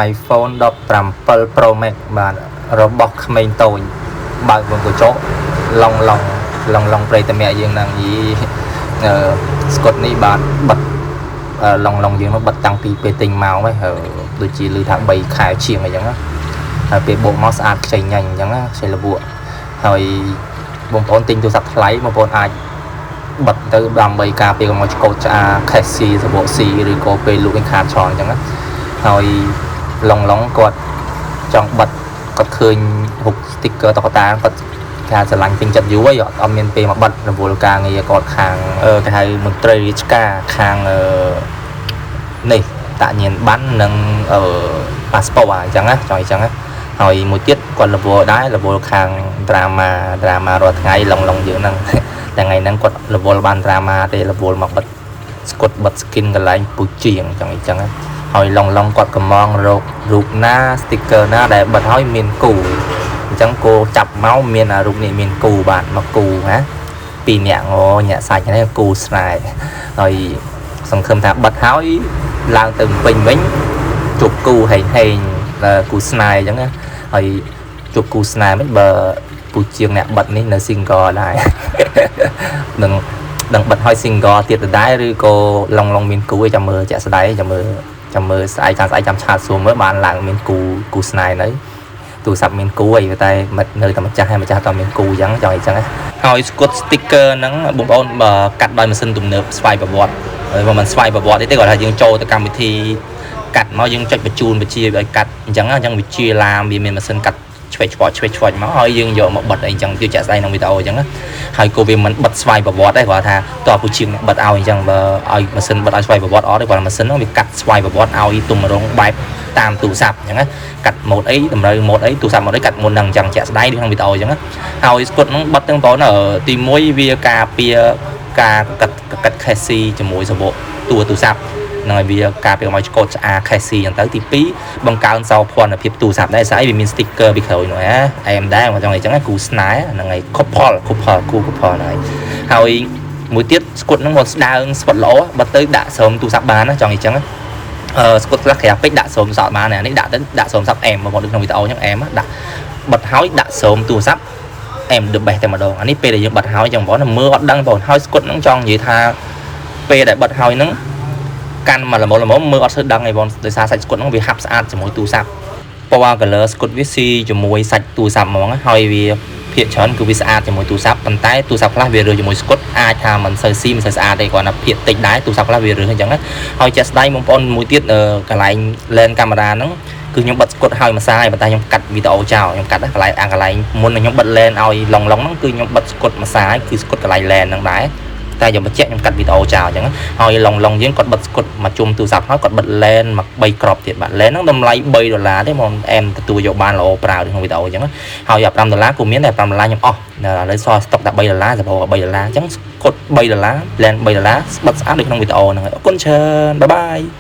iPhone 17 Pro Max បាទរបស់ក្មេងតូចបើកវងកញ្ចក់ឡុងឡុងឡុងឡុងប្រិយតមៈយើងហ្នឹងយីអឺស្កុតនេះបាទបិទឡុងឡុងយើងនោះបិទតាំងពីពេលទិញមកហ៎ដូចជាឮថា3ខែជាងអីចឹងណាហើយពេលបោកមកស្អាតខ្ចីញ៉ាញ់អញ្ចឹងណាខ្ចីលវក់ហើយបងប្អូនទិញទូរស័ព្ទថ្លៃបងប្អូនអាចបិទទៅដើម្បីការពារកុំឲ្យឆ្កូតឆ្អាខេសស៊ីសបកស៊ីឬក៏ពេលលក់វិញខាតច្រើនអញ្ចឹងណាហើយឡុងឡុងគាត់ចង់បិទគាត់ឃើញរូប sticker តុក្កតាគាត់គេស្រឡាញ់ពេញចិត្តយូរហើយអត់មានពេលមកបិទរវល់ការងារគាត់ខាងគេហៅមន្ត្រីរាជការខាងអឺនេះតញ្ញាណប័ណ្ណនិងអឺប៉ាសពតអញ្ចឹងណាចង់អញ្ចឹងណាហើយមួយទៀតគាត់រវល់ដែររវល់ខាង drama drama រាល់ថ្ងៃឡុងឡុងយើងហ្នឹងតែថ្ងៃហ្នឹងគាត់រវល់បាន drama ទេរវល់មកបិទស្កុតបិទ skin កន្លែងពូជាងចង់អញ្ចឹងណាហើយឡុងឡុងគាត់កំងរករូបណា sticker ណាដែលបិទហើយមានគូអញ្ចឹងគោចាប់មកមានអារូបនេះមានគូបាទមកគូណាពីរនាក់ងញាក់សាច់នេះគូស្នេហ៍ហើយសង្ឃឹមថាបិទហើយឡើងទៅពេញវិញជួបគូហែងហែងគូស្នេហ៍អញ្ចឹងណាហើយជួបគូស្នេហ៍មិនបើពូជាងអ្នកបិទនេះនៅ single ដែរ នឹងនឹងបិទឲ្យ single ទៀតដដែលឬក៏ឡុងឡុងមានគូឯងចាំមើលជាក់ស្ដែងចាំមើលចាំមើលស្អែកចាំស្អែកចាំឆាតសួរមើលបានឡើងមានគូគូស្នេហ៍នៅទូរស័ព្ទមានគូអីតែមិននៅតែម្ចាស់ហើយម្ចាស់តមានគូអញ្ចឹងចង់អីចឹងហើយស្គុត sticker ហ្នឹងបងប្អូនបើកាត់ដោយម៉ាស៊ីនទំនើបស្វ័យប្រវត្តិហើយមិនស្វ័យប្រវត្តិទេគាត់ថាយើងចូលទៅកម្មវិធីកាត់មកយើងចុចបញ្ជូនបញ្ជាឲ្យកាត់អញ្ចឹងអញ្ចឹងវិជាឡាមវាមានម៉ាស៊ីនកាត់ឆ្វេងឆ្វត់ឆ្វេងឆ្វត់មកហើយយើងយកមកបិទអីអញ្ចឹងគឺចាក់ស្ដែងក្នុងវីដេអូអញ្ចឹងហើយក៏វាមិនបិទស្វ័យប្រវត្តិដែរគាត់ថាតើពូជាងអ្នកបិទឲ្យអញ្ចឹងបើឲ្យម៉ាស៊ីនបិទឲ្យស្វ័យប្រវត្តិអត់ទេគាត់ម៉ាស៊ីនហ្នឹងវាកាត់ស្វ័យប្រវត្តិឲ្យទម្រង់បែបតាមទូរស័ព្ទអញ្ចឹងណាកាត់ម៉ូតអីតម្រូវម៉ូតអីទូរស័ព្ទម៉ូតអីកាត់មុនហ្នឹងអញ្ចឹងជាក់ស្ដែងក្នុងវីដេអូអញ្ចឹងហើយស្គុតហ្នឹងបិទទាំងបងទី1វាការពារការកាត់កាត់ខេសស៊ីជាមួយសបកតួទូរស័ព្ទហ្នឹងហើយវាការពារកុំឲ្យឆ្កូតឆ្អាខេសស៊ីអញ្ចឹងទៅទី2បង្កើនសោភ័ណភាពទូរស័ព្ទដែរស្អីវាមាន sticker ពីក្រោយនោះណាអែមដែរមកចង់អីចឹងគូស្នេហ៍ហ្នឹងហើយ couple couple គូ couple ហ្នឹងហើយហើយមួយទៀតស្គុតហ្នឹងមកស្ដើងស្វិតល្អបើទៅដាក់ស្រោមទូរស័ព្ទបានណាចង់អីចឹងអឺស្គុតខ្លះក្រាស់ពេកដាក់ស្រោមសក់បានអានេះដាក់ទៅដាក់ស្រោមស័ព្ទអែមមកដូចក្នុងវីដេអូចឹងអែមដាក់បិទហើយដាក់ស្រោមទូរស័ព្ទអែម the best តែម្ដងអានេះពេលដែលយើងបិទហើយចឹងបងមើលអត់ដឹងបងហើយស្គុតហ្នឹងចង់និយាយថាពេលដែលបិទហើយហ្នឹងកាន់មកល្មមល្មមមើលអត់សូវដឹងឯងបងដោយសារសាច់ស្គុតហ្នឹងវាហាប់ស្អាតជាមួយទូរស័ព្ទពណ៌ color ស្គុតវាស៊ីជាមួយសាច់ទូរស័ព្ទហ្មងហើយវាភាគច្រើនគឺវាស្អាតជាមួយទូរស័ព្ទប៉ុន្តែទូរស័ព្ទខ្លះវារើសជាមួយស្គុតអាចថាមិនសូវស៊ីមិនសូវស្អាតទេគ្រាន់តែភាគតិចដែរទូរស័ព្ទខ្លះវារើសអញ្ចឹងណាហើយជាក់ស្ដែងបងប្អូនមួយទៀតកន្លែង lens កាមេរ៉ាហ្នឹងគឺខ្ញុំបិទស្គុតហើយមួយសាយប៉ុន្តែខ្ញុំកាត់វីដេអូចោលខ្ញុំកាត់កន្លែងអាកន្លែងមុននឹងខ្ញុំបិទ lens ឲ្យឡុងឡុងហ្នឹងគឺខ្ញុំបិទស្គុតមួយសាយគឺស្គុតកន្លែង lens ហ្នឹងដែរតែខ្ញុំបញ្ជាក់ខ្ញុំកាត់វីដេអូចោលអញ្ចឹងហើយឡុងឡុងយើងគាត់បិទស្គុតមកជុំទូរស័ព្ទហើយគាត់បិទ lens មក3គ្រាប់ទៀតបាទ lens ហ្នឹងតម្លៃ3ដុល្លារទេមកអែមទទួលយកបានល្អប្រើក្នុងវីដេអូអញ្ចឹងហើយ5ដុល្លារក៏មានដែរ5ដុល្លារខ្ញុំអស់ឥឡូវសល់ស្តុកតែ3ដុល្លារសបោ3ដុល្លារអញ្ចឹងស្គុត3ដុល្លារ lens 3ដុល្លារបិទស្អាតដូចក្នុងវីដេអូហ្នឹងហើយអរគុណច្រើន bye bye.